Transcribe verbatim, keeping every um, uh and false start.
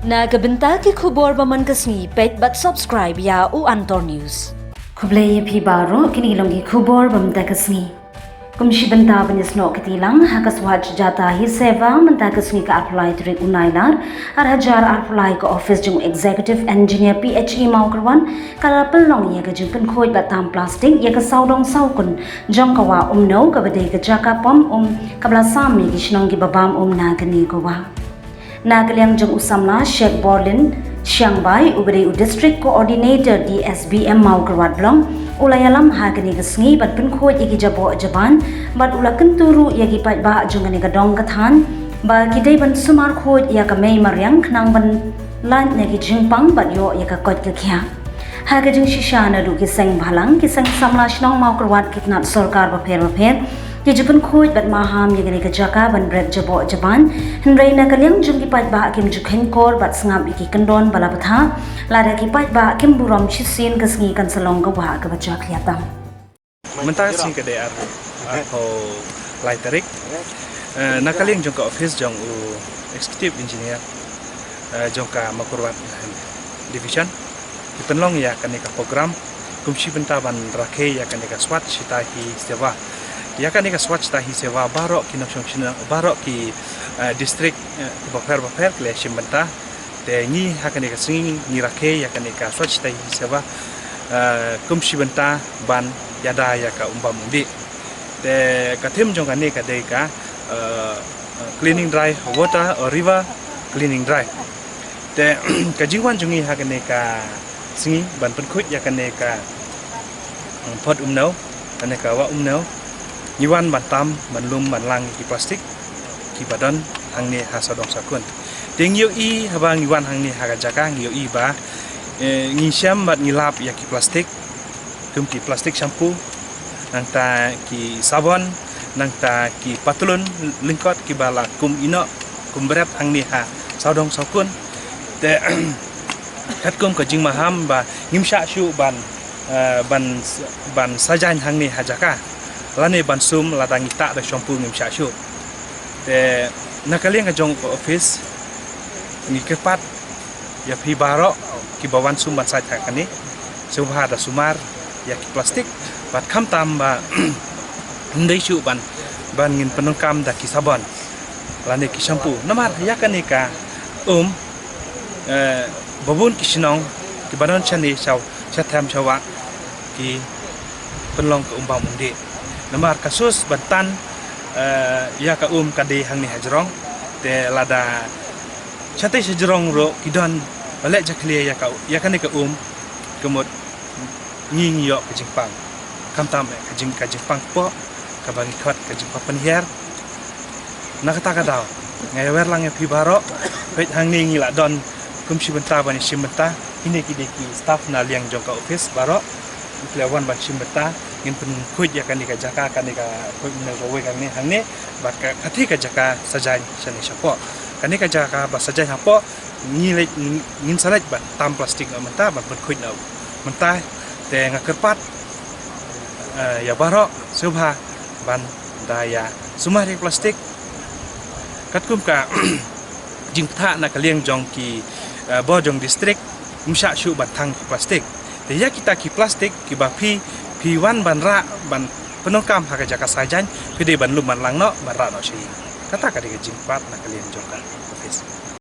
Na ka bynta ki khubor ba man ka sngi, peit bad subscribe ïa u Antor News. Khublei ïa phi baroh, kine ki long ki khubor ba mynta ka sngi. Kum shi bynta ban ïasnoh kti lang ha ka Swachh Jata Hi Seva mynta ka sngi ka arphew lai tarik u Nailar, ar hajar arphew lai, ka office jong u Executive Engineer P H E Mawkyrwat ka la pynlong ïa ka jingpynkhuid bad tam plastik ïa ka sawdong sawkun jong ka wah Umno, kaba dei ka jaka pom um kaba la sam ïa ki shnong kiba bam um na kane ka wah. Na ka liang jong u samla, Sheikh Borlin Shiangbai, uba dei u District Coordinator D S B M Mawkyrwat Block, u la ïalam ha kane ka sngi ban pynkhuid ïa ki jaboh jaban bad u la kyntu ruh ïa ki paidbah jong kane ka dong ka thaiñ ba ki dei ban sumar khuid ïa ka mei mariang khnang ban lait na ki jingpang bad ïoh ïa ka koit ka khiah. Ha ka jingshisha naduh ki seng bhalang, ki seng samla shnong Mawkyrwat, ki tnat sorkar bapher bapher ki ju pynkhuid bad maham ïa kane ka jaka ban bret jaboh jaban, hynrei na ka liang jong ki paidbah kim ju kheiñ kor bad sngap ïa ki kyndon ba la bthah, lada ki paidbah kim burom shisien ka sngi kan sa long ka wah kaba jakhlia tam. Mynta ka sngi ka dei ar, arphew lai tarik. Eh, na ka liang jong ka office jong u Executive Engineer, eh, jong ka Mawkyrwat Division, ki pynlong ïa kane ka program kum shi bynta ban rakhe ïa kane ka Swachhata Hi Seva. Ïa kane ka Swachhata Hi Seva baroh ki nongshong shnong, baroh ki, eh, district, eh, bapher bapher ki la shim bynta. Te ngi ha kane ka sngi ngi rakhe ïa kane ka Swachhata Hi Seva, eh, kum shi bynta ban ïada ïa ka um bam um dih. Te ka theme jong kane ka dei ka, eh, cleaning drive, water or river cleaning drive. Te ka jingwan jong ngi ha kane ka sngi ban pynkhuid ïa kane ka, mm, phot Umno, kane ka wah Umno, ngi wan ban tam, ban lum, ban lang ïa ki plastik kiba don hangne ha sawdong sawkun. Te ngi ïohi haba ngi wan hangne ha ka jaka, ngi ïohi ba, eh, ngi shem bad ngi lap ïa ki plastik, kum ki plastik shampoo, nangta ki sabon, nangta ki patlun lyngkot kiba la kum ïehnoh kum bret hangne ha sawdong sawkun. Te katkum ka jingmaham ba ngim shah shuh ban, eh, ban, ban sajan hangne ha jaka, lane ban sum lada ngi tah da shampoo, ngim shah shuh. Te na ka liang ka jong ka office ngi kyrpad ïa phi baroh kiba wan sum ban sait ha kane, sngewbha da sumar ïa ki plastik bad khamtam ba ym dei shuh ban, ban ngin pyndonkam da ki sabon lane ki shampoo. Namar ïa kane ka um, eh, ba bun ki shnong kiba don shane shaw, sha them sha wah ki pynlong ka um bam um dih. Namar ka source ban tan, eh, ïa ka um ka dei hangne ha jrong. Te lada shatei sha jrong ruh ki don ba leh jakhlia ïa ka, ïa kane ka um, ka mut ngi ngi ïoh ka jingpang. Khamtam eh ka jing, ka jingpang kpoh kaba ngi khot ka jingpang pynhiar. Na kata ka daw nga ïawer lang ïa phi baroh. Peit hangne ngi la don kum shi bynta ban ïashim bynta. Kine ki dei ki staff na liang jong ka office baroh. Ngi la wan ban shim bynta, ngin pynkhuid ïa kane ka jaka, kane ka khuid mynne kawei kane hangne, bad ka, kata ka jaka sajan shane shapoh. Kane ka jaka ba sajan hapoh ngi leit, ngin sa leit ban tam plastik noh mynta, ban pynkhuid noh mynta. Te nga kyrpad, eh, ïa baroh sngewbha ban da ïa sumar ïa plastik. Katkum ka jingpyntha na ka liang jong ki, eh, bor jong district, ym shah shuh ban thang ki plastik. Te ïa kita ki plastik kiba phi, phi wan ban rah, ban pyndonkam ha ka jaka sajan, phi dei ban lum ban lang noh, ban rah noh sha ïing. Kata ka dei ka jingpyntha na ka liang jong ka office.